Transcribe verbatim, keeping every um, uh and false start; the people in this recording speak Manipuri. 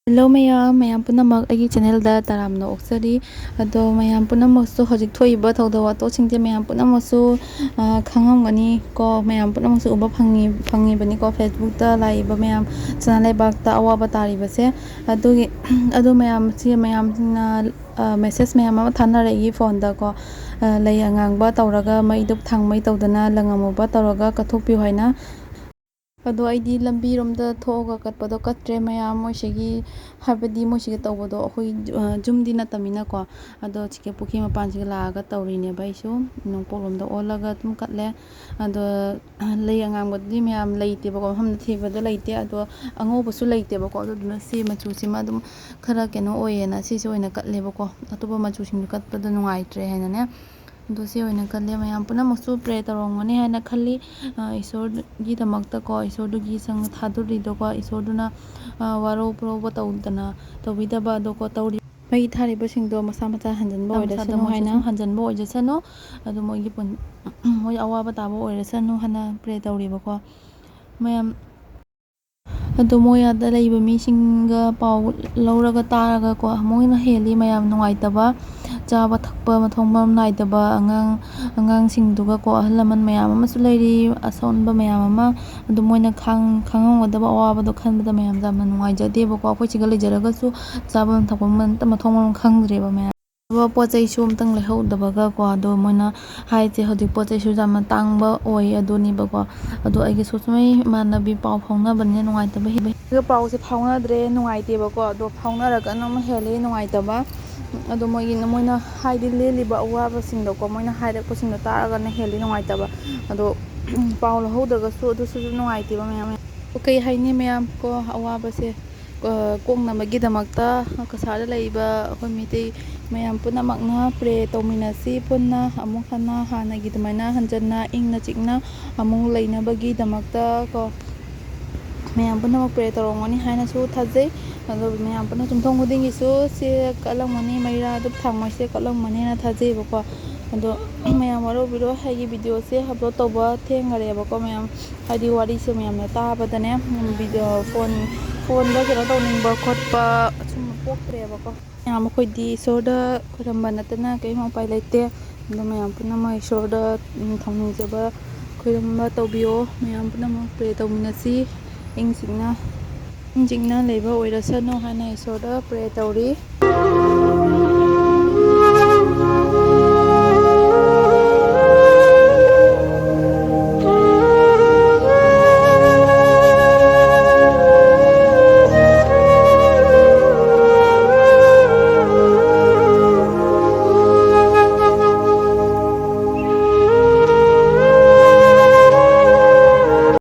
Hello ꯃꯌꯥꯝ, ꯃꯌꯥꯝ ꯄꯨꯝꯅꯃꯛ ꯑꯩꯒꯤ channelꯗ ꯇꯔꯥꯝꯅ ꯑꯣꯛꯆꯔꯤ꯫ ꯑꯗꯣ ꯃꯌꯥꯝ ꯄꯨꯝꯅꯃꯛꯁꯨ ꯍꯧꯖꯤꯛ ꯊꯣꯛꯏꯕ ꯊꯧꯗꯣꯛ ꯋꯥꯊꯣꯛꯁꯤꯡꯁꯦ ꯃꯌꯥꯝ ꯄꯨꯝꯅꯃꯛꯁꯨ, ꯑ, ꯈꯪꯉꯝꯒꯅꯤ ꯀꯣ, ꯃꯌꯥꯝ ꯄꯨꯝꯅꯃꯛꯁꯨ ꯎꯕ ꯐꯪꯉꯤ-, ꯐꯪꯉꯤꯕꯅꯤꯀꯣ Facebookꯇ ꯂꯥꯛꯏꯕ ꯃꯌꯥꯝ ꯁꯅꯥ ꯂꯩꯕꯥꯛꯇ ꯑꯋꯥꯕ ꯇꯥꯔꯤꯕꯁꯦ꯫ ꯑꯗꯨꯒꯤ, ꯑꯗꯣ ꯃꯌꯥꯝꯁꯤ, ꯃꯌꯥꯝꯁꯤꯅ, ꯑ, message ꯃꯌꯥꯝ ꯑꯃ ꯊꯥꯅꯔꯛꯏ phoneꯗꯀꯣ, ꯑ, ꯂꯩ ꯑꯉꯥꯡꯕ ꯇꯧꯔꯒ ꯃꯩ ꯙꯨꯞ ꯊꯥꯡꯃꯩ ꯇꯧꯗꯅ ꯂꯪ ꯑꯃꯨꯕ ꯇꯧꯔꯒ ꯀꯠꯊꯣꯛꯄꯤꯌꯨ ꯍꯥꯏꯅ꯫ ꯑꯗꯣ ꯑꯩꯗꯤ ꯂꯝꯕꯤꯔꯣꯝꯗ ꯊꯣꯛꯑꯒ ꯀꯠꯄꯗꯣ ꯀꯠꯇ꯭ꯔꯦ ꯃꯌꯥꯝ, ꯃꯣꯏꯁꯤꯒꯤ, ꯍꯥꯏꯕꯗꯤ ꯃꯣꯏꯁꯤꯒ ꯇꯧꯕꯗꯣ ꯑꯩꯈꯣꯏ, ꯑ, ꯌꯨꯝꯗꯤ ꯅꯠꯇꯕꯅꯤꯅꯀꯣ꯫ ꯑꯗꯣ ꯁꯤꯒꯤ ꯄꯨꯈ꯭ꯔꯤ ꯃꯄꯥꯟꯁꯤꯒ ꯂꯥꯛꯑꯒ ꯇꯧꯔꯤꯅꯦꯕ ꯑꯩꯁꯨ꯫ ꯅꯣꯡꯄꯣꯛꯂꯣꯝꯗ ꯑꯣꯜꯂꯒ ꯑꯗꯨꯝ ꯀꯠꯂꯦ꯫ ꯑꯗꯣ ꯂꯩ ꯑꯉꯥꯡꯕꯗꯨꯗꯤ ꯃꯌꯥꯝ ꯂꯩꯇꯦꯕꯀꯣ, ꯃꯐꯝꯗ ꯊꯤꯕꯗꯣ ꯂꯩꯇꯦ꯫ ꯑꯗꯣ ꯑꯉꯧꯕꯁꯨ ꯂꯩꯇꯦꯕꯀꯣ, ꯑꯗꯨꯗꯨꯅ ꯁꯤ ꯃꯆꯨꯁꯤꯃ ꯑꯗꯨꯝ ꯈꯔ ꯀꯩꯅꯣ ꯑꯣꯏꯌꯦꯅ ꯁꯤꯁꯦ ꯑꯣꯏꯅ ꯀꯠꯂꯦꯕꯀꯣ꯫ ꯑꯇꯣꯞꯄ ꯃꯆꯨꯁꯤꯡꯗꯣ ꯀꯠꯄꯗꯣ ꯅꯨꯡꯉꯥꯏꯇ꯭ꯔꯦ ꯍꯥꯏꯅꯅꯦ꯫ ꯑꯗꯣ ꯁꯤ ꯑꯣꯏꯅ ꯀꯜꯂꯦ꯫ ꯃꯌꯥꯝ ꯄꯨꯝꯅꯃꯛꯁꯨ pray ꯇꯧꯔꯝꯒꯅꯤ ꯍꯥꯏꯅ ꯈꯜꯂꯤ꯫ ꯑ, ꯏꯁꯣꯔꯒꯤꯗꯃꯛꯇꯀꯣ, ꯏꯁꯣꯔꯗꯨꯒꯤ ꯆꯪ ꯊꯥꯗꯣꯔꯤꯗꯣꯀꯣ, ꯏꯁꯣꯔꯗꯨꯅ, ꯑ, ꯋꯥꯔꯧ ꯄꯨꯔꯧꯕ ꯇꯧꯗꯅ ꯇꯧꯕꯤꯗꯕ ꯑꯗꯣꯀꯣ, ꯇꯧꯔꯤ ꯃꯩ ꯊꯥꯔꯤꯕꯁꯤꯡꯗꯣ ꯃꯁꯥ ꯃꯁꯥ ꯍꯟꯖꯤꯟꯕ ꯃꯁꯥ ꯃꯁꯥꯗ ꯑꯣꯏꯔꯁꯅꯨ ꯃꯣꯏꯁꯨ ꯍꯥꯏꯅ꯫ ꯁꯨꯝ ꯍꯟꯖꯤꯟꯕ ꯑꯣꯏꯖꯁꯅꯨ꯫ ꯑꯗꯨ ꯃꯣꯏꯒꯤ ꯄꯨꯟ-, ꯃꯣꯏ ꯑꯋꯥꯕ ꯇꯥꯕ ꯑꯣꯏꯔꯁꯅꯨ ꯍꯥꯏꯅ pray ꯇꯧꯔꯤꯕꯀꯣ꯫ ꯃꯌꯥꯝ ꯑꯗꯣ ꯃꯣꯏ ꯑꯥꯗ ꯂꯩꯕ ꯃꯤꯁꯤꯡꯒ ꯄꯥꯎ ꯂꯧꯔꯒ ꯇꯥꯔꯒꯀꯣ, ꯑꯃꯨꯛ ꯍꯦꯟꯅ ꯍꯦꯜꯂꯤ ꯃꯌꯥꯝ ꯅꯨꯡꯉꯥꯏꯇꯕ, ꯆꯥꯕ ꯊꯛꯄ ꯃꯊꯣꯡ ꯃꯔꯝ ꯅꯥꯏꯗꯕ, ꯑꯉꯥꯡ, ꯑꯉꯥꯡꯁꯤꯡꯗꯨꯒꯀꯣ, ꯑꯍꯜ ꯂꯃꯟ ꯃꯌꯥꯝ ꯑꯃꯁꯨ ꯂꯩꯔꯤ, ꯑꯁꯣꯟꯕ ꯃꯌꯥꯝ ꯑꯃ꯫ ꯑꯗꯨ ꯃꯣꯏꯅ ꯈꯥꯡ-, ꯈꯥꯡꯉꯝꯒꯗꯕ ꯑꯋꯥꯕꯗꯣ ꯈꯟꯕꯗ ꯃꯌꯥꯝꯁꯦ ꯌꯥꯝꯅ ꯅꯨꯡꯉꯥꯏꯖꯗꯦꯕꯀꯣ꯫ ꯑꯩꯈꯣꯏ ꯁꯤꯒ ꯂꯩꯖꯔꯒꯁꯨ ꯆꯥꯐꯝ ꯊꯛꯐꯝ ꯑꯝꯇ ꯃꯊꯣꯡ ꯃꯔꯝ ꯈꯪꯗ꯭ꯔꯦꯕ ꯃꯌꯥꯝ꯫ ꯄꯣꯠ ꯆꯩꯁꯨ ꯑꯝꯇꯪ ꯂꯩꯍꯧꯗꯕꯒ ꯀꯣ, ꯑꯗꯣ ꯃꯣꯏꯅ ꯍꯥꯏꯁꯦ ꯍꯧꯖꯤꯛ ꯄꯣꯠ ꯆꯩꯁꯨ ꯌꯥꯝꯅ ꯇꯥꯡꯕ ꯑꯣꯏ ꯑꯗꯨꯅꯦꯕꯀꯣ꯫ ꯑꯗꯣ ꯑꯩꯒꯤ ꯁꯨꯝ ꯏꯃꯥꯟꯅꯕꯤ ꯄꯥꯎ ꯐꯥꯎꯅꯕꯅꯤꯅ ꯅꯨꯡꯉꯥꯏꯇꯕ ꯍꯦꯜꯂꯤ꯫ ꯑꯩꯒ ꯄꯥꯎꯁꯦ ꯐꯥꯎꯅꯗ꯭ꯔꯦ, ꯅꯨꯡꯉꯥꯏꯇꯦꯕꯀꯣ꯫ ꯑꯗꯣ ꯐꯥꯎꯅꯔꯒꯅ ꯑꯃꯨꯛ ꯍꯦꯜꯂꯤ ꯅꯨꯡꯉꯥꯏꯇꯕ꯫ ꯑꯗꯣ ꯃꯣꯏꯒꯤ, ꯃꯣꯏꯅ ꯍꯥꯏꯗꯤ ꯂꯦꯜꯂꯤꯕ ꯑꯋꯥꯕꯁꯤꯡꯗꯣꯀꯣ, ꯃꯣꯏꯅ ꯍꯥꯏꯔꯛꯄꯁꯤꯡꯗꯣ ꯇꯥꯔꯒꯅ ꯍꯦꯜꯂꯤ ꯅꯨꯡꯉꯥꯏꯇꯕ꯫ ꯑꯗꯣ ꯄꯥꯎ ꯂꯧꯍꯧꯗ꯭ꯔꯒꯁꯨ ꯑꯗꯨꯁꯨ ꯅꯨꯡꯉꯥꯏꯇꯦꯕ ꯃꯌꯥꯝ꯫ ꯀꯩ ꯍꯥꯏꯅꯤ ꯃꯌꯥꯝ ꯀꯣ, ꯑꯋꯥꯕꯁꯦ ꯀꯣꯛꯅꯕꯒꯤꯗꯃꯛꯇ ꯀꯁꯥꯔꯗ ꯂꯩꯔꯤꯕ ꯑꯩꯈꯣꯏ ꯃꯩꯇꯩ ꯃꯌꯥꯝ ꯄꯨꯝꯅꯃꯛꯅ pray ꯇꯧꯃꯤꯟꯅꯁꯤ꯫ ꯄꯨꯟꯅ ꯑꯃꯨꯛ ꯍꯟꯅ ꯍꯥꯟꯅꯒꯤ ꯑꯗꯨꯃꯥꯏꯅ ꯍꯟꯖꯟꯅ ꯏꯪꯅ ꯆꯤꯛꯅ ꯑꯃꯨꯛ ꯂꯩꯅꯕꯒꯤꯗꯃꯛꯇ ꯀꯣ, ꯃꯌꯥꯝ ꯄꯨꯝꯅꯃꯛ pray ꯇꯧꯔꯝꯒꯅꯤ ꯍꯥꯏꯅꯁꯨ ꯊꯥꯖꯩ꯫ ꯑꯗꯣ ꯃꯌꯥꯝ ꯄꯨꯟꯅ ꯌꯨꯝꯊꯣꯡ ꯈꯨꯗꯤꯡꯒꯤꯁꯨ ꯁꯦ ꯀꯠꯂꯝꯒꯅꯤ, ꯃꯩꯔꯥ ꯙꯨꯞ ꯊꯥꯎꯃꯩꯁꯦ ꯀꯠꯂꯝꯒꯅꯤꯅ ꯊꯥꯖꯩꯕꯀꯣ꯫ ꯑꯗꯣ ꯃꯌꯥꯝ ꯋꯥꯔꯧꯕꯤꯔꯣ, ꯑꯩꯒꯤ videoꯁꯦ upload ꯇꯧꯕ ꯊꯦꯡꯈꯔꯦꯕꯀꯣ ꯃꯌꯥꯝ꯫ ꯍꯥꯏꯗꯤ ꯋꯥꯔꯤꯁꯦ ꯃꯌꯥꯝꯅ ꯇꯥꯕꯗꯅꯦ, ꯎꯝ, video, phone, ꯐꯣꯟꯗ ꯀꯩꯅꯣ ꯇꯧꯅꯤꯡꯕ ꯈꯣꯠꯄ ꯑꯁꯨꯝꯕ ꯄꯣꯛꯇ꯭ꯔꯦꯕꯀꯣ꯫ ꯃꯌꯥꯝ ꯑꯩꯈꯣꯏꯗꯤ ꯏꯁꯣꯔꯗ ꯈꯣꯏꯔꯝꯕ ꯅꯠꯇꯅ ꯀꯔꯤꯝ ꯎꯄꯥꯏ ꯂꯩꯇꯦ꯫ ꯑꯗꯣ ꯃꯌꯥꯝ ꯄꯨꯝꯅꯃꯛ ꯏꯁꯣꯔꯗ, ꯎꯝ, ꯊꯧꯅꯤꯖꯕ ꯈꯣꯏꯔꯝꯕ ꯇꯧꯕꯤꯌꯣ꯫ ꯃꯌꯥꯝ ꯄꯨꯝꯅꯃꯛ ꯄ꯭ꯔꯦ ꯇꯧꯃꯤꯟꯅꯁꯤ꯫ ꯏꯪ ꯆꯤꯛꯅ, ꯏꯪ ꯆꯤꯛꯅ ꯂꯩꯕ ꯑꯣꯏꯔꯁꯅꯨ ꯍꯥꯏꯅ ꯏꯁꯣꯔꯗ ꯄ꯭ꯔꯦ ꯇꯧꯔꯤ꯫